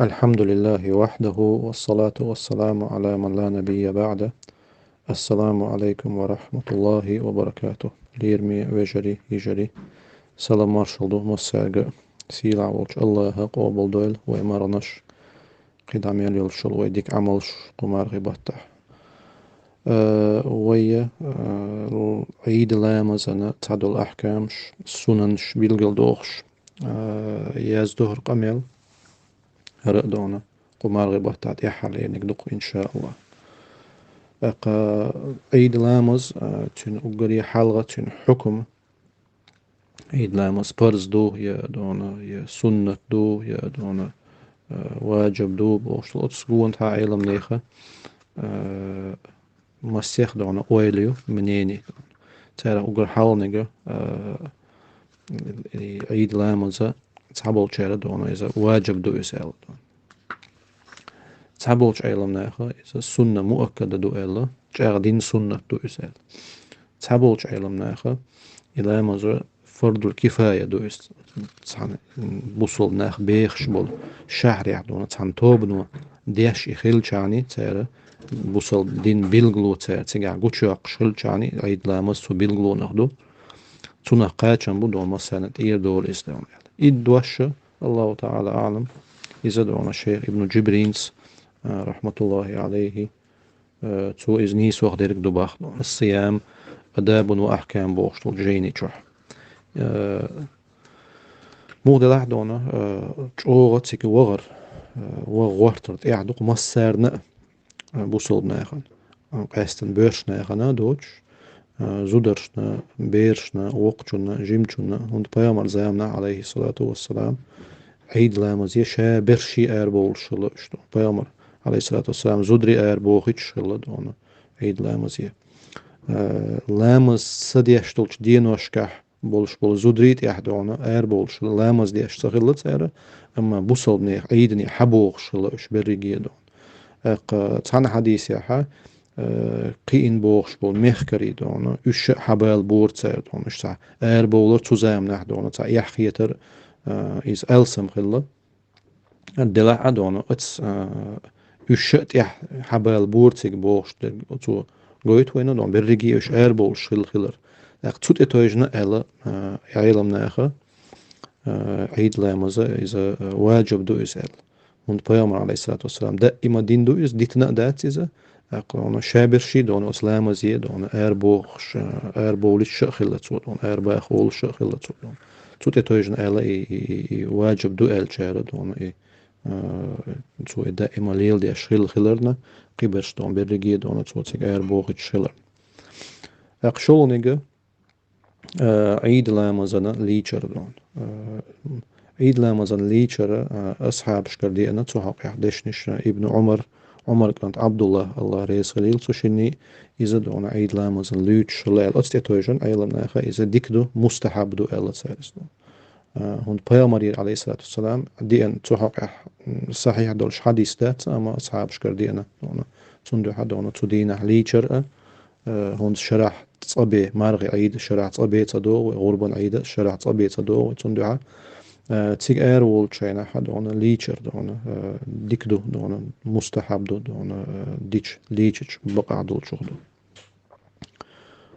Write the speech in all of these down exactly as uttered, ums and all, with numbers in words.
الحمد لله وحده، والصلاة والسلام على من لا نبي بعده. السلام عليكم ورحمة الله وبركاته. Лераме вежарий, йижарий, салам маршал ду массаьрга. Сийлахь волчу Аллаха къобал дойла вай марханаш, кхидӀа мел йолуш йолу вай дика Ӏамалш кху мархи баттахь. Э, вай, э, Ӏийд ламазана цхьадолу ахкамаш, сунанаш билгалдохуш, э, яздо хӀара къамел. ХӀара а дона, кху мархи баттахь тӀаьххьарлерниг ду-кх, иншааллахӀ. ТӀаккха Ӏийд ламаз, а, цуьнан уггаре хьалха, цуьнан хьукма, Ӏийд ламаз парз ду, я дона, я суннат ду, я дона, а, важиб ду бохуш долу оцу гонахьа Ӏеламнеха, а, массех дона ойла ю, мнение. Царах уггар хьалханиг, а, и Ӏийд ламаза цхьаболчара дона иза важиб ду иза аьлла дона. Цхьаболчу Ӏеламнаха иза сунна муаккада ду аьлла, чӀагӀдина суннат ду иза аьлла. Цхьаболчу Ӏеламнаха и ламаза фардул кифая ду иза. Цхьана, м, бусалба нах бехаш болу шахьарехь дона цхьана тобано деш и хилчахьана, цара бусалба дин билгало цара цигахь гучуйоккхуш хилчахьана, Ӏийд ламаз цу билгалонах ду. Цунах кхачам бу дона массарна тӀера долу иза дона аьлла. И дош, Аллаху таӀала аӀлам, иза дона шайх Ибну Джибринс, а, рахматуллахи алейхи, э, цо иза нийсох дерг ду бахна. Ас-сиям, адабун ва ахкам бохуш долу жайни чохь. Э, муха делахь дона, э, чӀогӀа цига вахар, э, ваха гӀортар тӀехь ду-кх массарна а, э, бусалба нахана. Э, къаьстина боьрша нахана а доцуш, э, зударшна, берашна, воккхачунна, жимачунна, хӀунда пайхамар заманахь, алейхиссалату вассалам, Ӏийд ламазе ша берший арабовлуш хилла уьш ду. Пайхамар, алейхиссалату вассалам, зударий арабохуьйтуш хилла дона Ӏийд ламазе. Э, ламаз ца деш долчу деношкахь болуш болу зударий тӀехь дона арабовлуш хилла, ламаз деш ца хилла цара, амма бусалба нехан Ӏийдане хьабохуш хилла уьш берриге дона. ТӀаккха цхьана хьадисехьа, э, кхиъна бохуш болу мехкарий дона, уьш а хьабала бора цара дона, уьш цхьа арабовлар цу заманахь дона, цхьа эхь хетар, э, иза алсам хилла. Делахь а дона, оцу, а, уьш а тӀехь хьабала бора цига бохуш дерг, оцо гойту вайна дона, берриге уьш арабовлуш хилла хилар. ТӀаккха цу тӀе тойжина аьлла, а, Ӏеламнаха, а, Ӏийд ламаза иза, а, важиб ду иза аьлла. ХӀунда пайхамар, алейхиссалату вассалам, даима дина ду иза, дитина а дац иза, ТӀаккха дона ша берший дона оцу ламазе дона арабохуш, арабовлуьйтуш а хилла цо дона, арабаха волуш а хилла цо дона. Цу тӀе тойжина аьлла и, и, и, и важиб ду аьллачара дона и, а, цо и даима леладеш хилла хиларна, кхиберш дона берриге дона цо цига арабохуьйтуш хиларна. ТӀаккха шолгӀаниг, а, Ӏийд ламазана лийчар дона. А, Ӏийд ламазана лийчара, а, асхьабашкара деана цу хьокъехь дешнаш, а, Ибн Ӏумар, Ӏумар кӀант Ӏабдулла, Аллах реза хилийла цу шинний, иза дона Ӏийд ламазана луьйчуш хилла аьлла. Оцу тӀе тойжина Ӏеламнаха иза дика ду, мустахьаб ду аьлла цара иза дона. А, хӀунда пайхамарера, алейхиссалату вассалам, деана цу хьокъехь, м, сахьихь долуш хьадис дац, амма асхьабашкара деана дона. Цундуьхьа дона цу дийнахь лийчар а, э, хӀунда шарахь цкъа бен, мархи Ӏийда шарахь цкъа бен ца догӀу, гӀурбан Ӏийда шарахь цкъа бен ца догӀу, цундуьхьа, э, цига ара волчу хенахь дона лийчар дона, э, дика ду дона, мустахьаб ду дона, э, дича, лийчачу бакъахь долчух ду.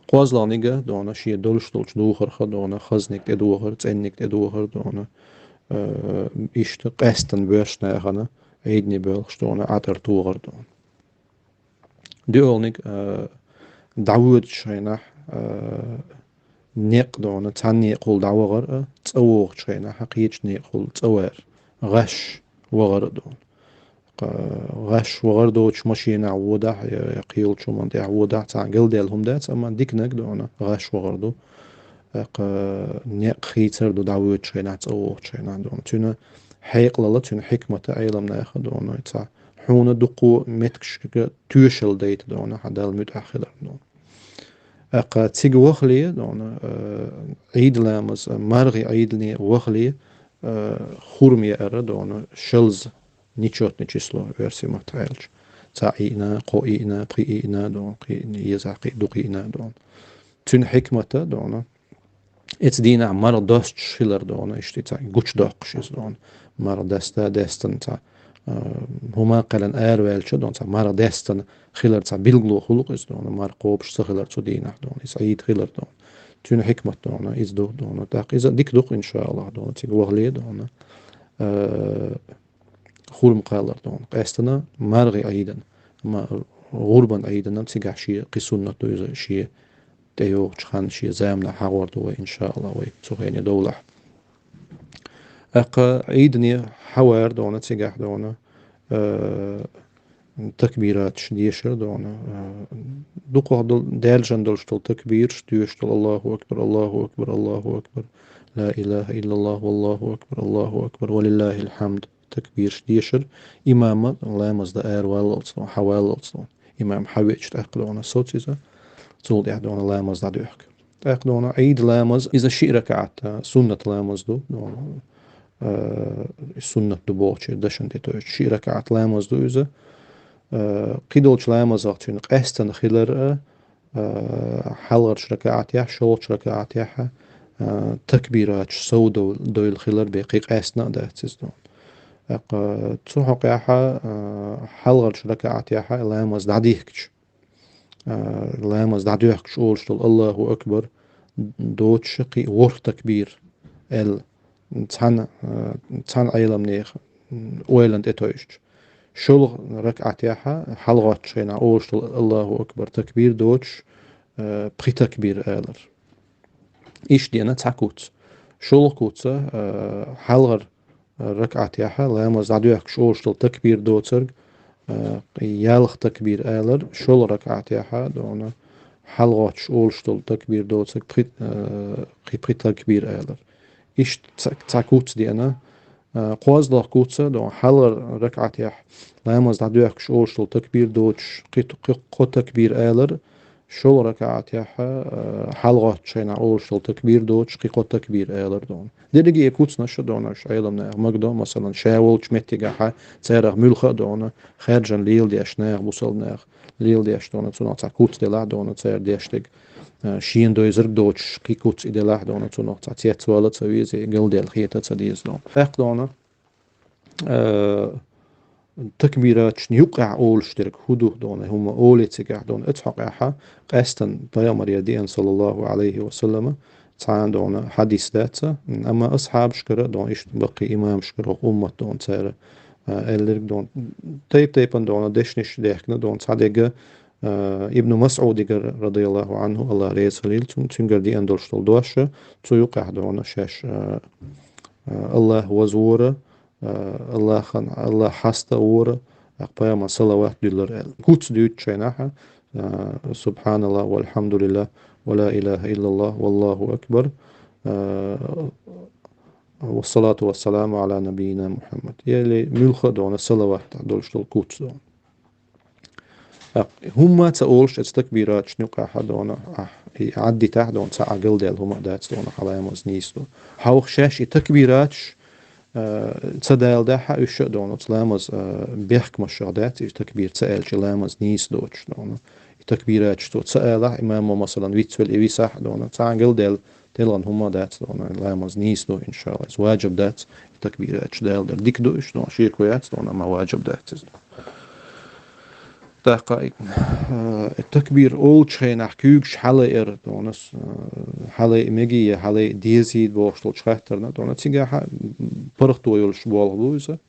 КхозлагӀниг дона шен долуш долчу духарха дона, хазниг тӀедохар, цӀенниг тӀедохар дона, э, иштта къаьстина боьрша нахана Ӏийдане боьлхуш дона, Ӏатар тохар дона. ДоьалгӀаниг, а, дӀавоьдучу хенахь, а, некъ дона, цхьана некъахула дӀавахар а, цӀа вогӀучу хенахь, кхечу некъахула цӀа вар, гӀаш вахар а дона. Кха-, гӀаш вахар доцуш машенахь водахь, я, я кхин йолчу хӀуманна тӀехь водахь, цхьа галдаьлла хӀума дац, амма диканиг дона, гӀаш вахар ду. ТӀаккха некъ хийцар ду дӀавоьдучу хенахь, цӀа вогӀучу хенахь дона. Цуьнан хьекъалалла, цуьнан хьикмата Ӏеламнаха дона, цхьа хьуна дуккха меттигашка тоьшалла дайта дона, хьан Далла муьтӀахь хилар дона. ТӀаккха цига вахале дона, э, Ӏийд ламаз, мархи Ӏийдане вахале, э, хурма яар дона, шалза, нечётное число, оьрсийн маттахь аьлча. Цхьа иъна, кхо иъна, пхи иъна дона, кхин иъна, еза кхин дукха иъна дона. Цуьнан хьикмата дона, эцу дийнахь марха достуш хилар дона, иштта цхьа гучудоккхуш иза дона. Марха даста, даьстина цхьа а, хӀума кхелан араваьлча, дона, цхьа марха даьстана хилар цхьа билгало хул-кх иза, дона, марха кхобуш ца хилар цу дийнахь, дона, иза Ӏийд хилар, дона. Цуьнан хьикмат, дона, иза ду, дона. ТӀаккха иза дика ду-кх, иншааллахӀ, дона, цига вахале, дона, а, хурма кхаллар, дона. Къаьстана мархий Ӏийдана, ма-, гӀурбан Ӏийдана цигахь шен кхин суннат ду иза, шен тӀейогӀучу ханна, шен заманахь хьахор ду вай, иншааллахӀ, вай цу хене довлахь. ТӀаккха Ӏийдане хьавар, дона, цигахь, дона, а, такбираташ дешар, дона, а, дукхах дол-, даьржина долуш долу такбираш, доьшуш долу: Аллаху акбар, Аллаху акбар, Аллаху акбар, ла илаха иллаллахӀ, валлаху акбар, Аллаху акбар, ва лиллахӀил хьамд. Такбираш дешар, имама ламаз дан араваллалц, дона, хьаваллалц, дона. Имам хьавеача, тӀаккха, дона, соц иза, цул тӀаьхьа, дона, ламаз дӀадоьхку. ТӀаккха, дона, Ӏийд ламаз, иза шиъ ракаӀат, а, суннат ламаз ду, дона, а, суннат ду бохучу дашна тӀе тойчу. Шиъ ракаӀат ламаз ду иза. А, кхидолчу ламазах цуьнан къаьстана хилар а, а, хьалхарчу ракаӀатехь, шолгӀачу ракаӀатехь, а, такбираташ сов дов-, довла хилар бен кхин къаьстина а дац иза, дона. ТӀаккха цу хьокъехь, а, хьалхарчу ракаӀатехь ламаз дӀадихкича, а, ламаз дӀадоьхкуш олуш долу Аллаху акбар доцуш кхин ворхӀ такбир аьлла, цхьана, а, цхьана Ӏеламнехан, м, ойланна тӀе тойжучу. ШолгӀа ракаӀатехь хьалагӀоттучу хенахь олуш долу Аллаху акбар такбир доцуш, а, пхи такбир алар. Иштта деана цхьа куц. ШолгӀа куц, а, хьалхара ракаӀатехь ламаз дӀадоьхкуш олуш долу такбир доцург, а, ялх такбир алар, шолгӀа ракаӀатехь, дона, хьалагӀоттуш олуш долу такбир доцург пхи-, а, кхин пхи такбир алар. Иштта цхьа, цхьа куц деана, а, кхозлагӀа куц, дона, хьалхара ракаӀатехь ламаз дӀадоьхкуш олуш долу такбир доцуш кхин, кхин кхо такбир алар, шолгӀа ракаӀатехь, а, хьалагӀоттучу хенахь олуш долу такбир доцуш кхин кхо такбир алар, дона. Дерриге а куцнаш, дона, уьш Ӏеламнаха магадо, масалан, ша волчу меттигехь царах муьлхха а, дона, хаьржина леладеш наха, бусалба наха леладеш, дона, цунах цхьа куц делахь, дона, цара деш дерг, а, шена дойзарг доцуш кхин куц и делахь, дона, цунах цхьа цецвала а ца веза, галдаьлла хета а ца деза, дона. ТӀаккха, дона, а, такбираташна юккъехь олуш дерг хӀун ду, дона, хӀума олий цигахь, дона, оцу хьокъехь къаьстина пайхамаре деана, саллаллаху Ӏалайхи ва саллама, цхьана, дона, хьадис дац, амма асхьабашкара, дона, иштта баккхий имамашкара хӀокху уммат, дона, цара, а, аьлларг, дона, тайп-тайпана, дона, дешнаш даьхкина, дона, цхьа дерг, а, Ибну МасӀудигара, радияллаху Ӏанху, АллахӀ реза хуьлийла цунна, цуьнгара деана долуш долу дош, цу юккъехь, дона, шаьш, а, а, АллахӀ вазвора, а, АллахӀан, АллахӀ хьаставора, тӀаккха пайхамар салават дуьллура аьлла. Куц дуьйцучу хенахь, а, СубхьаналлахӀ, валхьамдулиллахӀ, ва ла илахӀа иллаллахӀ, валлахӀу акбар, а, вассалату вассаламу Ӏала набийина Мухьаммад. Или муьлхха а, дона, салават долуш долу куц, дона. ТӀаккха хӀумма а ца олуш, оцу такбираташна юккъехь, дона, ахь и Ӏаддитахь, дона, цхьа а галдаьлла хӀума а дац, дона, хьан ламаз нийса ду. Хьовха шаьш и такбираташ, а, ца даладахь, уьш а, дона, оцу ламаз, а, бехкамашах дац, и такбир ца аьлча ламаз нийса доцуш, дона. И такбираташ цо ца алахь, имамо, масалан, вицвелла и висахь, дона, цхьа а галдаьлла телхина хӀума а дац, дона, ламаз нийса ду, иншааллахӀ. Иза важиб дац, и такбираташ даладар. Дика ду уьш, дона, шеко яц, дона, амма важиб дац иза. ТӀаккха, э, такбир олучу хенахь куьйгаш хьалайар, дона, с-, э, хьалайа мегий я хьалайа дезий бохуш долчу хаттарна, дона, цигахь, м, паргӀато йолуш болх бу иза.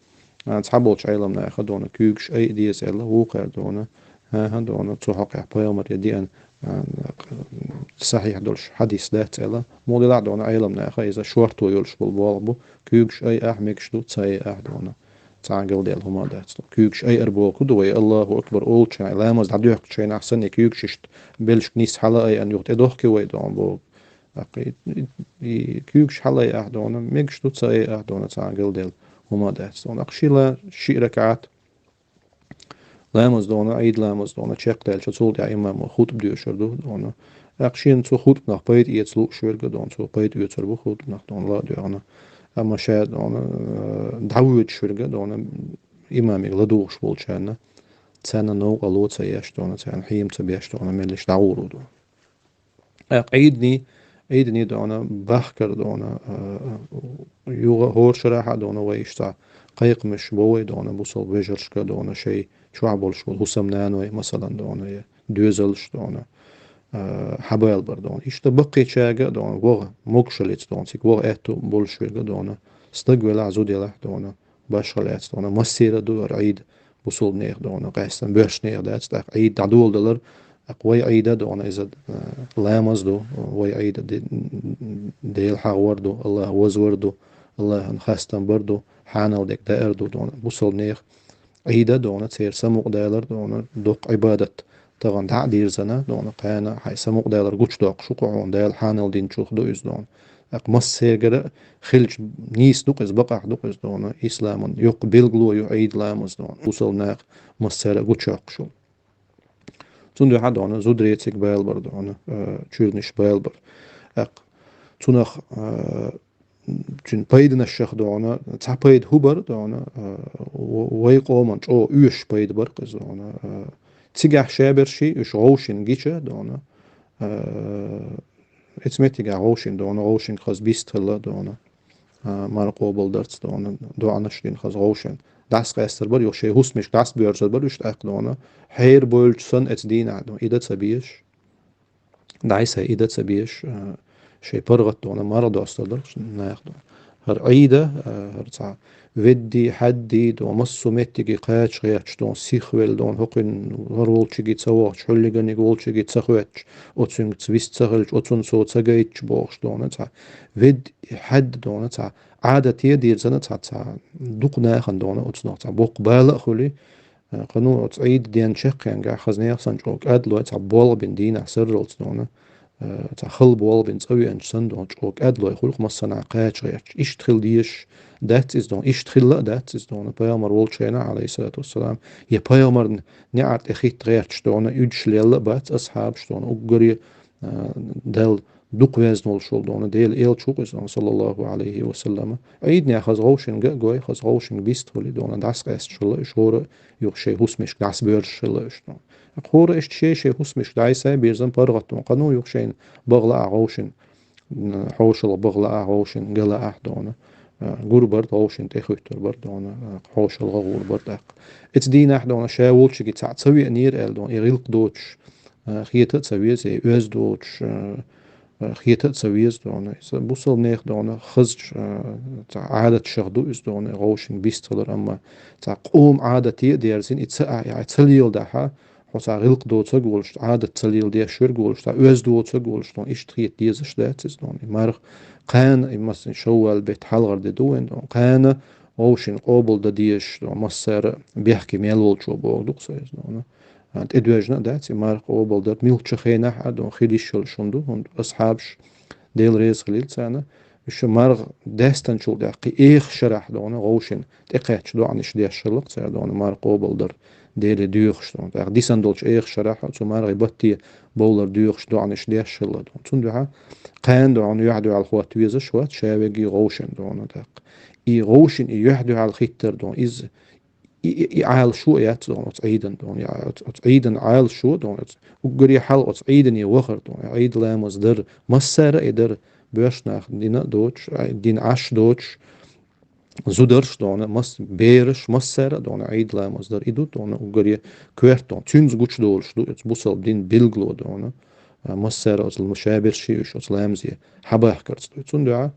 А, цхьаболчу Ӏеламнаха, дона, куьйгаш айа деза аьлла, вукхара, дона, хӀан-хӀа, дона, цу хьокъехь пайхамаре деана, а, сахьихь долуш хьадис дац аьлла. Муха делахь, дона, Ӏеламнаха, иза шорто йолуш болу болх бу, куьйгаш айа ахь, мегаш ду, ца айа ахь, дона. Цхьа а галдаьлла хӀума а дац. Куьйгаш айар боху ду вай, Аллаху акбар олучу хенахь, ламаз дӀадоьхкучу хенахь санна, и куьйгаш иштта белшка нисса хьала айана юха тӀедохкий вай, дона, боху. ТӀаккха и, и, и куьйгаш хьалайа ахь, дона, мегаш ду, ца айа ахь, дона, цхьа а галдаьлла хӀума а дац, дона. ТӀаккха шила шиъ ракаӀат ламаз, дона, Ӏийд ламаз, дона, чекхдаьлча, цул тӀаьхьа имамо хутба доьшур ду, дона. ТӀаккха шена цу хутбанах пайда эца лууш верг а, дона, цо пайда оьцур бу хутбанах, дона, ла а доьгӀна. Амма ша, дона, э, дӀавоьдуш верг а, дона, имамига ладугӀуш болчарна, царна новкъарло ца еш, дона, царна хьийма ца беш, дона, меллаша дӀагӀур ву, дона. ТӀаккха Ӏийдний, Ӏийдний, дона, бахкар, дона, а, юха хӀора шарахь а, дона, вай иштта кхайкхамаш бо вай, дона, бусалба вежаршка, дона, шоай чохь болуш болу хӀусамнаной, масалан, дона, я доьзалш, дона, а, хьабалабар, дона. Иштта баккхийчаьрга, дона, ваха могушаллица, дона, цига ваха аьтту болуш верг, дона, стаг велахь, зуда елахь, дона, башха лаьцна, дона, массера а ду хӀара Ӏийда бусалбанех, дона, къаьстина боьршанех дац, тӀаккха Ӏийда дӀадоладалар, тӀаккха вай Ӏийда, дона, иза, а, ламаз ду, вай Ӏийда де-, Дела хьахавар ду, АллахӀ вазвар ду, АллахӀан хастам бар ду, хьанал дерг даар ду, дона, бусалбанех Ӏийда, дона, церан самукъадалар, дона, доккха Ӏибадат тахана дӀа а дирзина, дона, кхана хьайн самукъадалар гучудоккхуш ву-кх хьуна, Дала хьанал динчух ду иза, дона. ТӀаккха массаьргара а хилча нийса ду-кх иза, бакъахь ду-кх иза, дона, исламан йоккха билгало ю Ӏийда ламаз, дона, бусалба наха массара а гучуйоккхуш йолу. Цундела, дона, зударий цига балабар, дона, а, чуьрнаш балабар. ТӀаккха цунах, а, цуьнан пайданашах, дона, цхьа пайда хӀун бар, дона, а, в-, вай къоман чӀогӀа оьшуш пайда бар-кх иза, дона, а, цигахь шаберш уьш вовшийн гича, дона, а, оцу меттигехь вовшийн, дона, вовшийн хаза бист хилла, дона, а, марха къобалдарца, дона, доӀанаш дина хаза вовшийн дӀасакъаьстар бар, юха шайн хӀусамашка дӀасабоьрзур бар уьш тӀаккха, дона, хьера бевлча санна оцу дийнахь, дона, и дан ца безаш. ДӀасай и дан ца безаш, а, шайн паргӀат, дона, марха достар дара наха, дона. ХӀара Ӏийда, а, хӀара цхьа веддий, хьаддий, дона, массо а меттиге кхача гӀерташ, дона, сихвелла, дона, хӀокхуьнан хӀара волчуьнга ца вахча, хьуллиганиг волчуьнга ца хоьттуш, оцуьнга вист ца хилча, оцунна со ца гайтча бохуш, дона, цхьа веддий, хьаддий, дона, цхьа Ӏадате дирзина цхьа, цхьа дукха нахана, дона, оцунах цхьа боккха бала а хуьлий, а, кхано оцу Ӏийда ден чекхенгахь хаза нехан санна чӀогӀа кӀадлой, цхьа болх бина дийнахь сарралц, дона, а, цхьа хала болх бина цӀа веанчу санна, дона, чӀогӀа кӀадлой хуьлу-кх массанхьа кхача гӀерташ. Иштта хила дезаш дац иза, дона, иштта хилла а дац иза, дона, пайхамар волчу хенахь, Ӏалайхиссалату вассалам, я пайхамарна неӀар тӀе хӀитта гӀерташ, дона, уьдуш лелла а бац асхьабаш, дона, уггаре, а, Далла дукха везна волуш волу, дона, Делан элча ву-кх иза, дона, саллаллаху Ӏалайхи ва саллама. Ӏийданехь хаза вовшийн а гой, хаза вовшийн бист хуьлий, дона, дӀасакъаьсташ хилла уьш, хӀора а юха шайн хӀусамашка дӀасабоьрзуш хилла уьш, дона. ХӀора иштта шайн-шайн хӀусамашка дӀасабирзина паргӀат, дона, кхано юха шайна баха лаахь вовшийн, м, хьошалгӀа баха лаахь вовшийн, ган лаахь, дона, а, гур бара вовшийн, тӀехуьттур бара, дона, а, хьошалгӀа гӀур бара тӀаккха. Оцу дийнахь, дона, ша волчуьнга цхьаъ ца веанера аьлла, дона, и гӀиллакх доцуш, а, хета а ца веза, и оьзда воцуш, а, а, хета а ца веза, дона. Иза бусалба нехан, дона, хазачу, а, цхьа Ӏадаташах ду иза, дона, вовшийн бист хилар, амма цхьа къоман Ӏадате а дерзина, и ца а, и ца леладахь, хьо цхьа гӀиллакх доцург волуш, Ӏадат ца леладеш верг волуш, цхьа оьзда воцург волуш, дона, иштта хета дезаш дац иза, дона. И марха кхана, и массо а шоввал беттан хьалхара де ду вайн, дона. Кхана вовшийн къобалдан дезаш, дона, массара а бехке мел волчо бохург ду-кх со иза, дона. А, тӀедоьжна а дац, и марха къобалдар муьлххачу хенахь а, дона, хила йиш йолуш хӀума ду, хӀунда асхьабаш, Дела реза хилийла царна, уьш марха даьстанчул тӀаьхьа кхин эха шарахь, дона, вовшийн тӀекхаьчча доӀанаш деш хилла-кх цара, дона, марха къобалдар Деле доьхуш, дона. ТӀаккха дисина долчу эха шарахь оцу мархин батте бовлар доьхуш доӀанаш деш хилла, дона. Цундела кхана, дона, юьхь-дуьхьал хӀотта везаш вац ша верриге а вовшийн, дона, тӀаккха. И вовшийн и юьхь-дуьхьал хиттар, дона, иза и, и, и Ӏалашо а яц, дона, оцу Ӏийдан, дона, я оцу, оцу Ӏийдан Ӏалашо, дона, оцу уггаре хьалха оцу Ӏийдане вахар, дона, Ӏийда ламаз дар, массара а и дар, боьрша нах дина а доцуш, а, дина Ӏаш а доцуш, зударш, дона, мас-, бераш, массара а, дона, Ӏийда ламаз дар. И ду, дона, уггаре коьрта, дона, цуьнца гучудолуш ду, оцу бусалба динан билгало, дона, а, массара а оцу шаберш а уьш оцу ламазе хьабахкарца ду. Цундела,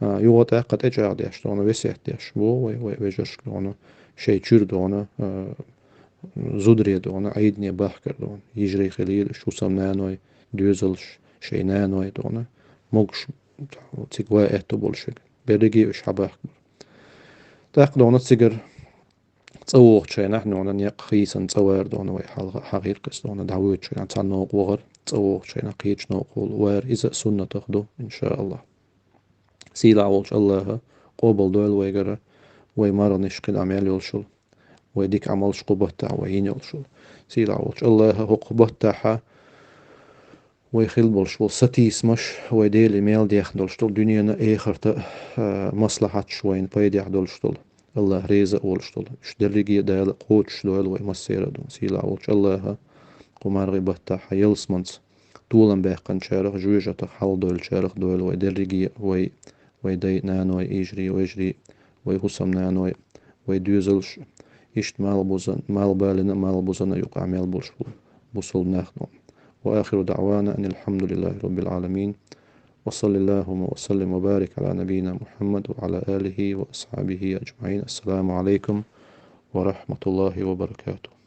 а, юха тӀаккха тӀечӀагӀдеш, дона, весет деш бу вай, вай вежаршка, дона, шайн чуьра, дона, а, зударий, дона, Ӏийдане бахкар, дона, йижарий хилийла уьш, хӀусамнаной, доьзалш, шайн наной, дона, могуш цига ван аьтту болуш верг. Берриге а уьш хьабахкабар. ТӀаккха, дона, цигара цӀа вогӀучу хенахь, дона, некъ хийцина цӀа вар, дона, вай хьалха хьахийра-кх иза, дона, дӀавоьдучу хенахь цхьа новкъа вахар, цӀа вогӀучу хенахь кхечу новкъа вар. Иза а суннатах ду, иншааллахӀ. Сийлахь волчу АллахӀа къобалдойла вайгара вай марханаш кхин а мел йолуш йолу, вай дика Ӏамалш кху баттахь вай йина йолуш йолу. Сийлахь волчу АллахӀа хӀокху баттахь вай хилла болуш болу сатийсамаш, вай Деле мел дехна долуш долу дуьненан а, эхартан а, а, маслахьаташ вайна пайдехь долуш долу, АллахӀ реза а волуш долу, уьш дерриге а Дала кхочуш дойла вай массеран а, дона. Сийлахь волчу АллахӀа кху мархин баттахь ялсаманица толам баьккхинчарах, жоьжахатех хьалхадойлучарах дойла вай дерриге а, вай, вай дай, наной, йижарий, вежарий, вай хӀусамнаной, вай доьзалш, иштта мел бузан, мел балийна, мел бузана юкъахь мел болуш бу бусалба нах ду. وآخر دعوانا أن الحمد لله رب العالمين. وصل اللهم وسلم وبارك على نبينا محمد وعلى آله وأصحابه أجمعين. السلام عليكم ورحمة الله وبركاته.